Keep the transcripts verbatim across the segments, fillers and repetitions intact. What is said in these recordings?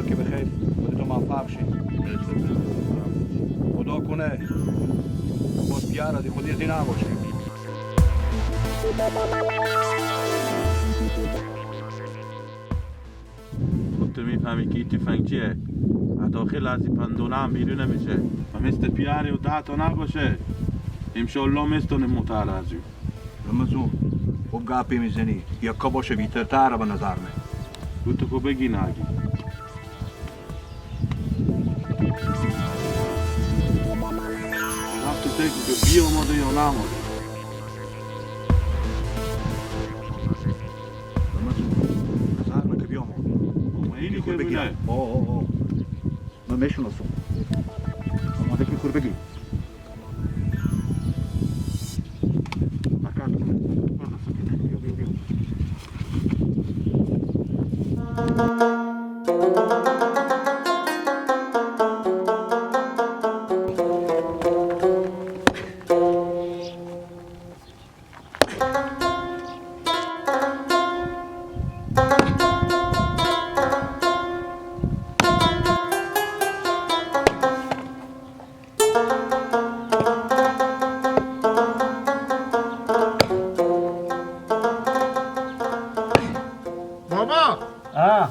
که بخیر، خودتون موفق باشین. خدا کنه باز پیار از خودی از این نباشه. خب تو می‌فهمی که این تفنگچیه؟ از داخل از این پندونه هم بیرون نمیشه. و مثل پیاری و ده تا نباشه، انشالله می‌ستونیم موتر از او. رمزون، خوب گپی می‌زنی. یکا باشه بیتر تر به نظر من. او تو کو بگی نگی. وقت تو فکر که بیامده یا نامده. رمزون، نظر من که بیامده. اینی که بگی. بله. آه، آه، آه. من می‌شناسم. آماده که کور بگی. بابا! ها.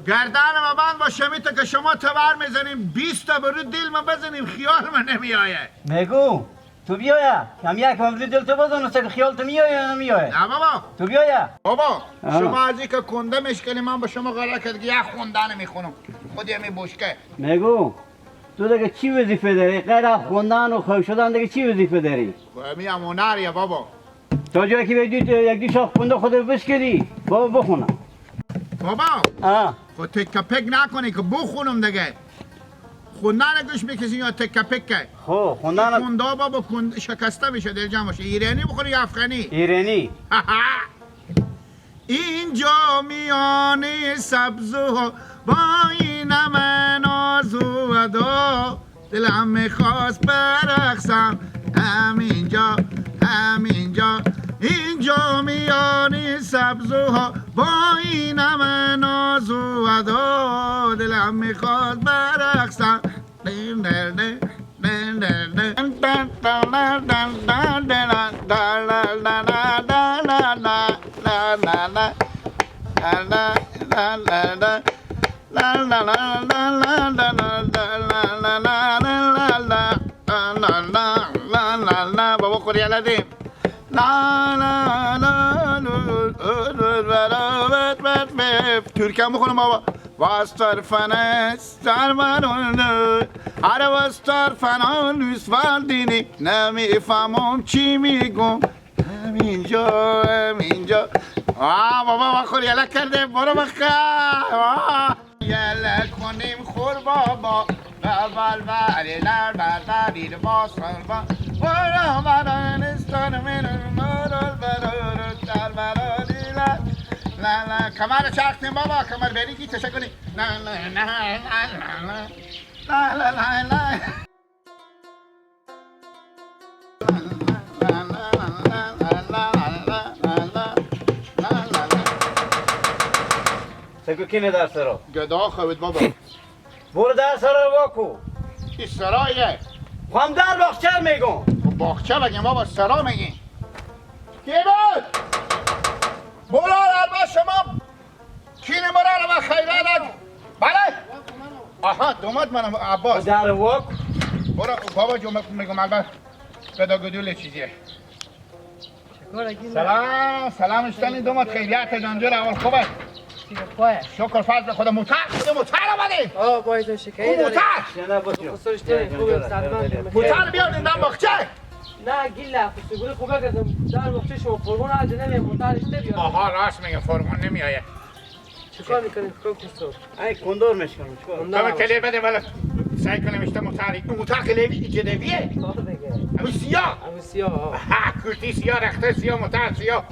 گردن ما بند با شمی تا که شما تبر می‌زنیم، بیست تا برو دل ما بزنیم، خیال ما نمی‌آیه. میگو، تو بیایا. هم یک عمری دل تو بزنه، چه خیال تو می‌آیه یا نمی‌آیه؟ نه بابا. تو بیایا. بابا، آه. شما از این که کنده می‌شکنی، من به شما غلط کرد که یک خونده نمی‌خونم. خودی همی بشکه. میگو، تو دیگه چی وظیفه داری؟ غیر از خوندن و خوش شدن دیگه چی وظیفه داری؟ خب، همی هم هنریه بابا. تا جایی که بگی تو یک دو شاخ کنده خود بشکنی، بابا بخونم. بابا، آه. خب تکه پک نکنی که بخونم دیگه. خوندن گوش بکشی یا تکه پک که؟ خب، خوندن. کنده بابا، کنده شکسته می‌شه، دلجم باشه. ایرانی بخوری یا افغانی؟ ایرانی. اینجا میان سبزه ها با این همه ناز و ادا، دلم می‌خواست برقصم همینجا، همینجا. اینجا میان سبزه ها با این همه ناز و ادا، دلم می‌خواست برقصم. بابا خوری یلدیم. تورکم بخونم بابا. واستار فنس. سرمنونه، هر وستار فنا لوس وردینی، نمی‌فهمم چی می‌گم. همینجا، همینجا. آه، بابا، ما خور یلک کرده، برو بخیر. آه. یلک کنیم خور بابا. بابا، بری لر بر دبیر با سربا. برو برن استان منو، برو برو در برو دیلر. لا، لا، کمر چرخ نیم بابا، کمر بری کی تشکر کنی. لا، لا، لا، لا، لا. لا، لا، لا، لا. سکو کینه در سرا؟ گدا خود بابا. برو در سرا واکو. این سرایه. خو هم در باغچه میگم. خب باغچه بگیم بابا، سرا میگیم. کی بود؟ برو در شما. کینه مرا رو خیره داد. بله. آها، دومد منم عباس. در واک. برو بابا جو، میگم البته گدا گدول چیزیه. سلام، سلام اشتنی دومد خیریت جان جور اول خوبه؟ شکر فضل خدا. موتر، خدا موتر آمده. آه، باید شکایت او موتر. موتر بیار دیندم باغچه. نه، گیله، خصوصی خوبه کردم. در واقع شما فرمان عرض نمیه، موتر اشته بیار. آها، راست میگه، فرمان نمیآیه. چیکار می‌کنی؟ کاک خسرو؟ ای کندور می‌شکنم، چیکار؟ کندور کمه کلی بده، ولی سعی کنم اشته موتری. اون موتر کلی بی، جنبیه. آه، دیگه. همون سیاه. همون سیاه، آه. ها، کرتی سیاه، رخته سیاه، موتر سیاه،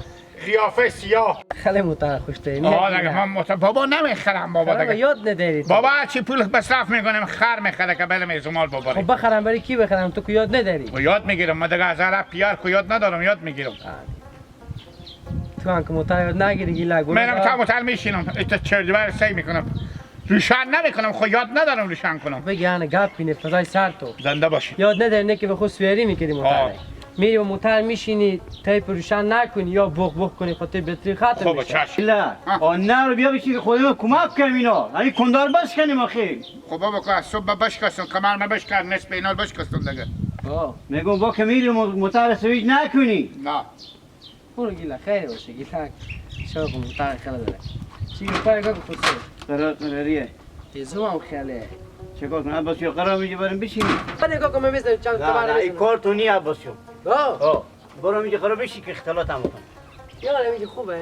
قیافه سیاه. خیلی موتر خوش داری. آه، دیگه من موتر، بابا نمیخرم، بابا، دیگه. یاد نداری تو. بابا، چی پول مصرف می‌کنم، خر می‌خره که بله میزمال ببره. خب بخرم، برای کی بخرم؟ تو که یاد نداری. و یاد می‌گیرم، من دیگه از عرب پیار که یاد ندارم، یاد می‌گیرم. آه. تو هم که موتر یاد نگیری، گیلک برو. منم تا موتر میشینم، ایتا چردوبر سعی می‌کنم. روشن نمی‌کنم، خو یاد ندارم روشن کنم. بگی انه گپ بینه فضای سر تو. زنده باشی. یاد نداری نه که به خود سواری می‌کردی موتر. آه. می‌ری و موتر می‌شینی، تیپ روشن نکنی یا بوق بوق کنی، خود تی بطری ختم می‌شه. خب، چشم. لا، آه. آه، نه رو بیا بشی که خودمون کمک کنیم اینا. همین کندار بس کنیم آخه. خب بابا، که از صبح بشکستم، کمر ما بشکست، نصف اینا رو بشکستم دیگه. آه. می‌گم با که می‌ری مو-، موتر سویچ نکنی. نه. برو گیلک، خیر باشه گیلک. شوق موتر خیلی داره. چی گفت کار گفت خسرو؟ قرار، قراریه. تیزو هم خیلی. چه کار کنم؟ عباس یا قرار می‌گی بریم بشینیم. من نگاه کنم، من بزنم چند نه، کمر نه، این بزنم. کار تو نیه عباس یا. آه. آه. برو می‌گی قرار بشی که اختلاط هم کن. یا، می‌گی خوبه.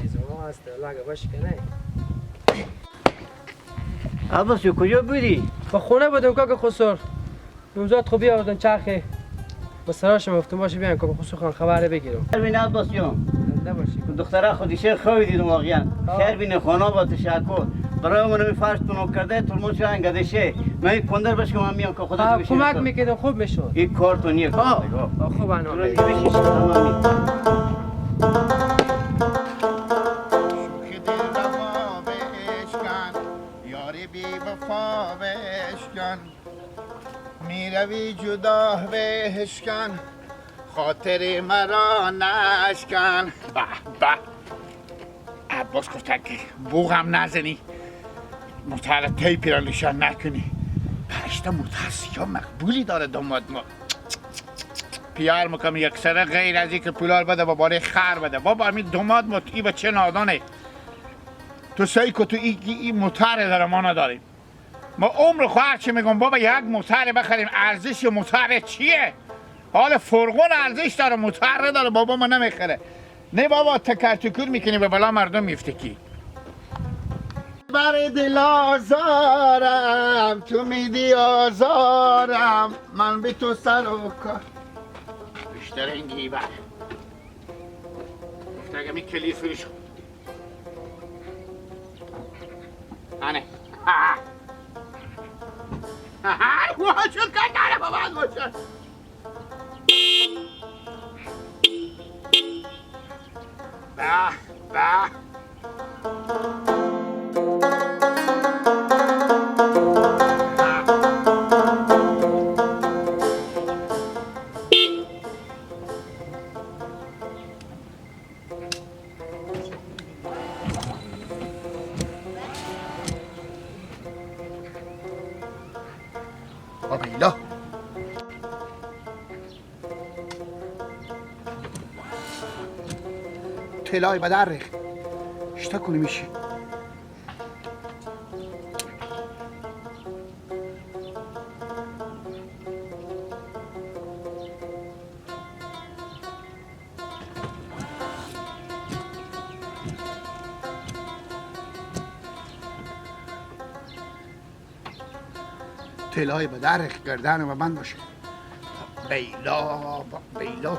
تیزو هم هست، لگه باش کنه. عباس یا کجا بودی؟ به خونه بودم کاک خسر. نوزاد خو بیاوردن چرخه. به سراشم گفتم باشه بیان که خسرو خان خبره بگیرم. خیر بینه عباس جان. زنده باشی. دختره خودی شه خوابی دیدم واقعاً. آه. خیر بینه خانه با تشکر. برای من می فرش تونو کرده، ترمز شو انگده شه. من یک کندر بشکم هم میام که خدا آه، تو بشه کمک می‌کردم، خوب می‌شد. یک کار تو نیه آه. کار دیگه. آه، خوب انو. تو رو بشی تمامی. شوخی دل رها بشکن، یاری بی وفا بشکن. می‌روی جدا بشکن، خاطر مرا نشکن. به به. عباس گفت که بوغم نزنی، موتر تیپی را نشان نکنی. پشت موتر سیاه مقبولی داره داماد ما. پیار می‌کنم یک سره، غیر از این که پولار بده با باره خر بده. بابا، همین داماد ما ای بچه نادانه. تو سعی کو تو ای، ای، ای موتر داره ما نداریم. ما عمر خو هر چی می‌گم بابا، یک موتر بخریم، ارزش موتر چیه؟ حال فرغون ارزش داره، موتر نداره، بابا ما نمیخره. نه بابا، تکر تکور می‌کنی، به بلا مردم میفتکی. بر دل آزارم، تو می‌دی آزارم، من به تو سر و کار. بیشتر این گیبر. گفت اگه می کلی فروش. انه. ها. ها، ها، واجب کردنه بابا، واجب. به، به. آبیلا. تلای به در ریخت. اشته کنیم ایشی. تلای به در گردن و بند باشه. بیلا، با-، بیلا.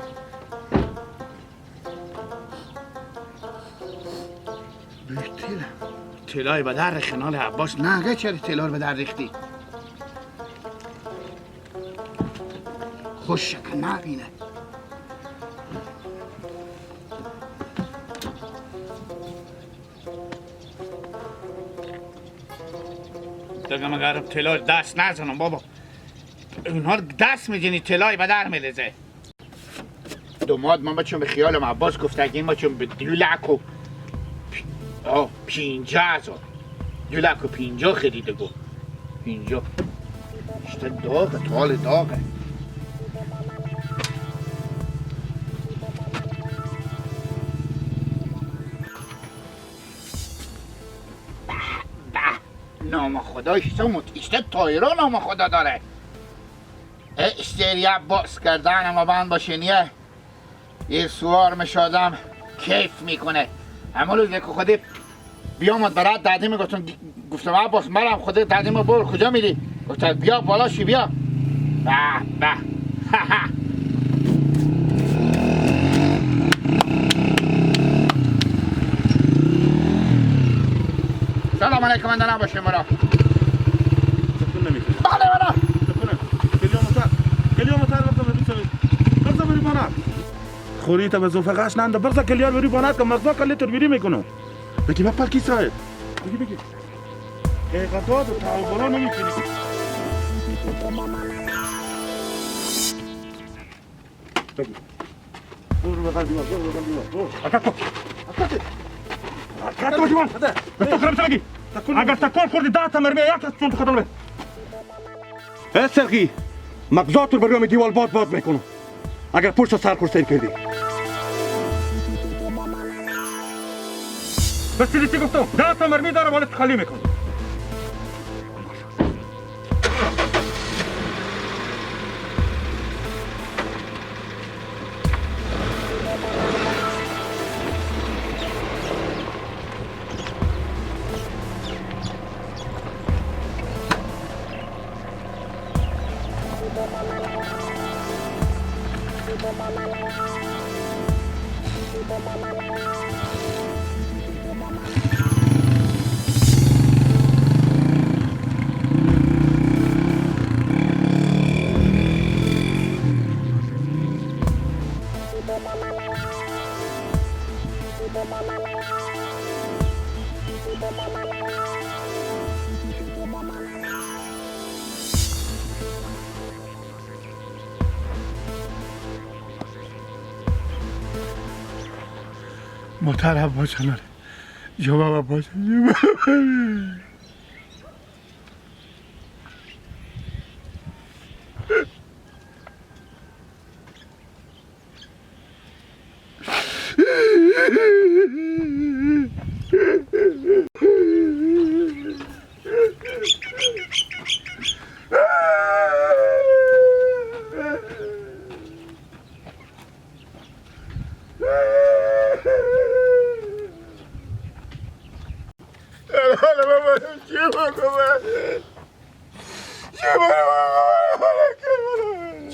بیتیل. تلای به در خنال عباس. نه، اگه چرا تلار به در ریختی؟ خوش شکن نبینه. دگه مگرم تلار دست نزنم بابا. اونها دست می‌زنی تلای به در می‌ریزه. دوماد من بچم به خیالم عباس گفته که این بچم به دو لک و پی-، آه، پینجاه هزار. دو لک و پینجاه خریده گو. پینجاه. اشته داغه، تال داغه. به، به. نام خدا، ایشته مت-، ایشته تایرا نام خدا داره. اه، اشتری عباس گردن ما بند باشه نیه. یه سوار می‌شه آدم کیف می‌کنه. همون روز که خودی بیامد برات دادی می‌گفتم، گفتم: «عباس، مرم خودی دادی ما بر، کجا می‌ری؟» گفت: «بیا بالا شی، بیا.» به به. سلام علیکم، انده نباشه مرا. سکون نمی‌کنه. بله، بله. سکونه. کلیومتر. کلیومتر رفتم، بیست. رفتم، بری بانه. خوری تا به زوفه غش ننده، برزا کلیار بری بانات که مغزا کلی تربیری می‌کنم. بگی بپل کی صاحب. بگی، بگی. ای غذا دو تا برو نمی‌کنی. بگی. برو بغل دیوار، برو بغل دیوار، برو. اکا تو. اکا تو. اکا تو جوان. بده. بس تو خراب سمگی. اگر تکان خوردی، ده تا مرمی یک از چون تو خدمت. ای سرخی، مغزاتون بر روی دیوال باد باد می‌کنم. اگر پشت سر خور سیر کردی. بس چیزی چی گفتم؟ ده تا مرمی دارم، حالت خالی می‌کنم. موتر عباس نره. جواب عباس.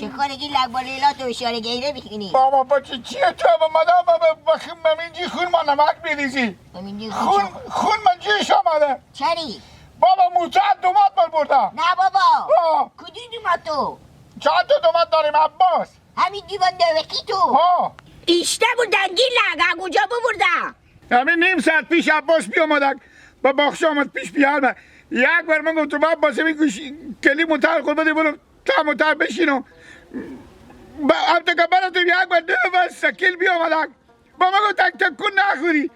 چه کارگی لگبالیلا تو اشاره گیره می‌کنی؟ بابا، بچه چیه تو به مدام به، به، به خ-، ممینجی خون ما نمک می‌ریزی؟ ممینجی خون خون، چه؟ خون من جوش آمده. چری؟ بابا، موتر دومات بر برده. نه بابا. آه. کدی دومات تو؟ چند تا دومات داریم عباس؟ همین دیوان نوکی تو. ها. ایشته بو دنگی لگه کجا ببرده؟ همین نیم ساعت پیش عباس بیامدک. با باخش آمد پیش بیار به. یک بار من گفتم عباس، همین گوش کلی موتر خود بده برم تا موتر بشینم. با هم تا که براتم یک بار دو بار سکیل بیامدک. با من گفت تک تک کن نخوری.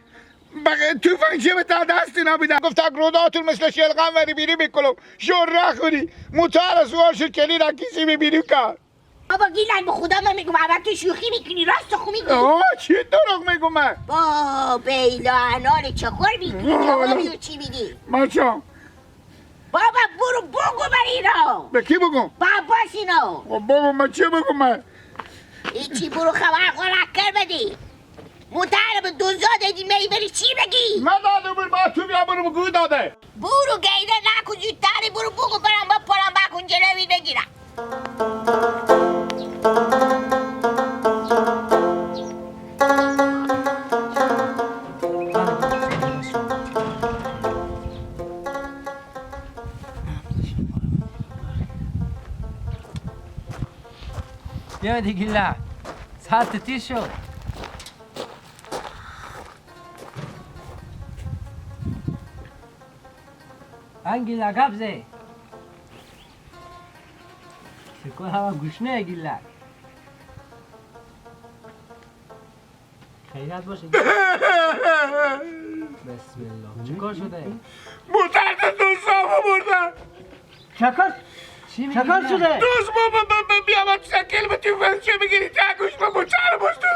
با توفنگ چیه به تا دست نبیده. گفت تک روداتون مثل شلغم وری بیری بکلم. شور نخوری. موتر سوار شد کلی را کسی بی بیرو کرد. بابا گیلک، به خدا من می‌گم، اول تو شوخی می‌کنی، راست خو می‌گی. آه، چی دروغ می‌گم من؟ با بیلا انار چخور می‌کنی، آه، جوابی رو چی می‌دی؟ بچه. بابا برو بگو بر اینا. به کی بگم؟ با عباس اینا. خب بگو من چی بگم من؟ هیچی، برو خبر خور اکر بدی. موتر به دوزا دادی، می بری چی بگی؟ ندادم، برو با تو بیا، برو بگو داده. برو گیره نکن، زودتری برو بگو برم با پلان بکن جلوی بگیرم. بیا دی گیلا، ساعت تیر شد. انگیلا گپ زه. شکر هوا گوشنه گیلا. خیرت باشه. بسم الله. چیکار شده؟ موتر تو دو صاحب بردن. چکار؟ چی می‌گی؟ چکار شده؟ دوست بابا، ب-، ب-، بیا با شکل به تو فرشه بگیری، تا گوش به موتر بستن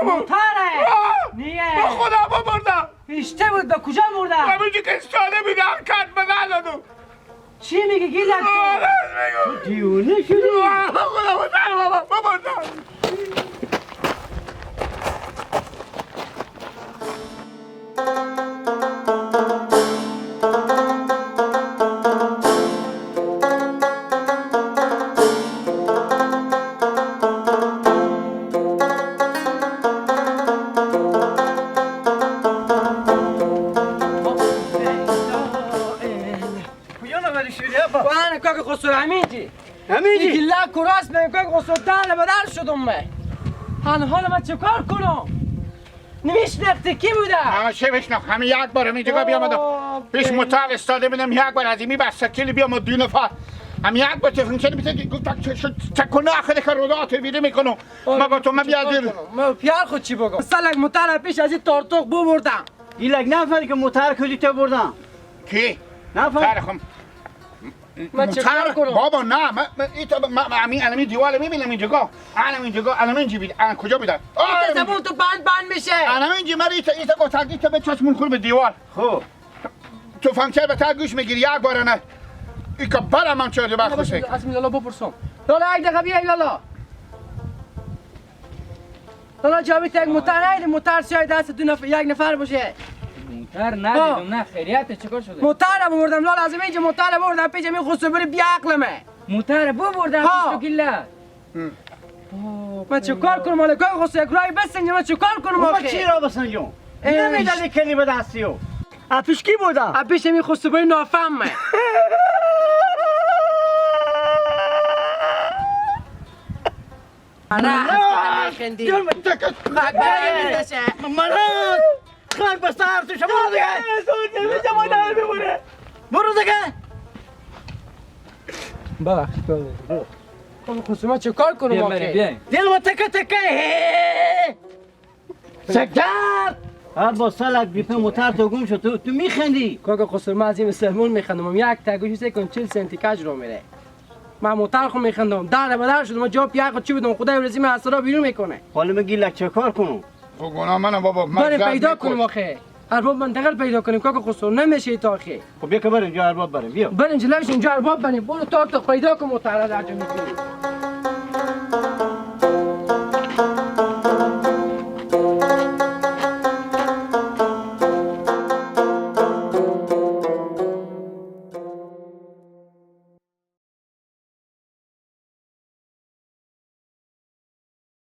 بابا. موتره؟ آه. نیه. با خدا ببردم. اشته بود، به کجا مرده؟ همینجور که استاده بود، هر کت به ندادم. چی می‌گی گیلک تو؟ آه، راست می‌گم. تو دیونه شدی؟ آه، به خدا ببردم بابا، ببردم. کجا نبری شیری ابا؟ وانه کاک خسرو همینجی. همینجی؟ این گیلک کراس به کاک خسرو دل بدر شدم من. الان حالا من چه کار کنم؟ نمیشناختی کی بوده؟ آه، چه بشناخت؟ همین یک بار همین جگا بیامد. آه، پیش موتر استاده بودم، یک بار از این بس سکیل بیامد دو نفر. همین یک بار تفنگ چه بیته که گفت چه، چه، چه کنه آخر که رودات بیده می‌کنم. ما با تو ما بیا زیر. ما پیار خود چی بگم؟ سلک موتر پیش از این تارتوق ببردم. این لگ نفر که موتر کجی تو بردم. کی؟ نفر. خیلی خوب. من چه کار کنم؟ بابا، نه، من، من، این تو، من، من، همین، همین دیوال می‌بینم اینجا. همین جگا، همین چی بیده؟ آه، کجا بیده؟ آه، این زبون تو بند بند می‌شه. همین چی، من ایتا، ایتا گفتم، ایتا به چشمون خور به دیوال. خب. تو فنکشن به تا گوش می‌گیری، یک بار نه. این که برم هم چه بخوشه. از لالا بپرسم. لالا، یک دقیقه بیا، لالا. لالا جاوید، یک موتر نیدی، موتر سیای دست دو نفر، یک نفر باشه. موتر ها. ندیدم، نه خیریته، چیکار شده؟ موتر بردم، لالا، از اینجا موتر بردم، پیش می خسرو بری بیا عقلمه. موتر بردم، ها. پیش تو گله. هم. آه، من چه کار کنم حالا؟ کاک خسرو، یک راهی بسنجه، من چه کار کنم بابا، آخه؟ چی راه بسنجم؟ اه. نمی‌دادی کلی به دستی او. اپیش کی بوده؟ اپیش می خسرو بری نافهمه. مرض، مرض. خندی. دل من تکت. خاک برای من دشه. مرض. خاک به سر تو شما. برو دیگه. برو دیگه. ببخش، برو. خب، خسرو، من چه کار کنم بیا، آخه؟ بیا. دل من تکه تکه. سکتر! هر با سلک بیپه موتر تو گم شد، تو، تو می‌خندی. کاکا خسرو، من از این سلمون می‌خندم. یک تا گوشی سه کن چهل سنتی کج رو می‌ره. من موتر خو می‌خندم. در به در شدم. من جا پیه خود چی بدم؟ خدای ورزی من از سرا بیرون می‌کنه. حالا من گیلک چه کار کنم؟ خب گناه منه بابا. من بریم درد پیدا می‌کنم. کنیم آخه. ارباب منطقه رو پیدا کنیم کاکا خسرو. نمیشه تا آخه. خب بیا که بریم جا ارباب بریم. بیا. بریم جلوش اینجا ارباب بریم. برو تا تو پیدا کن موتر در جا می‌کنی.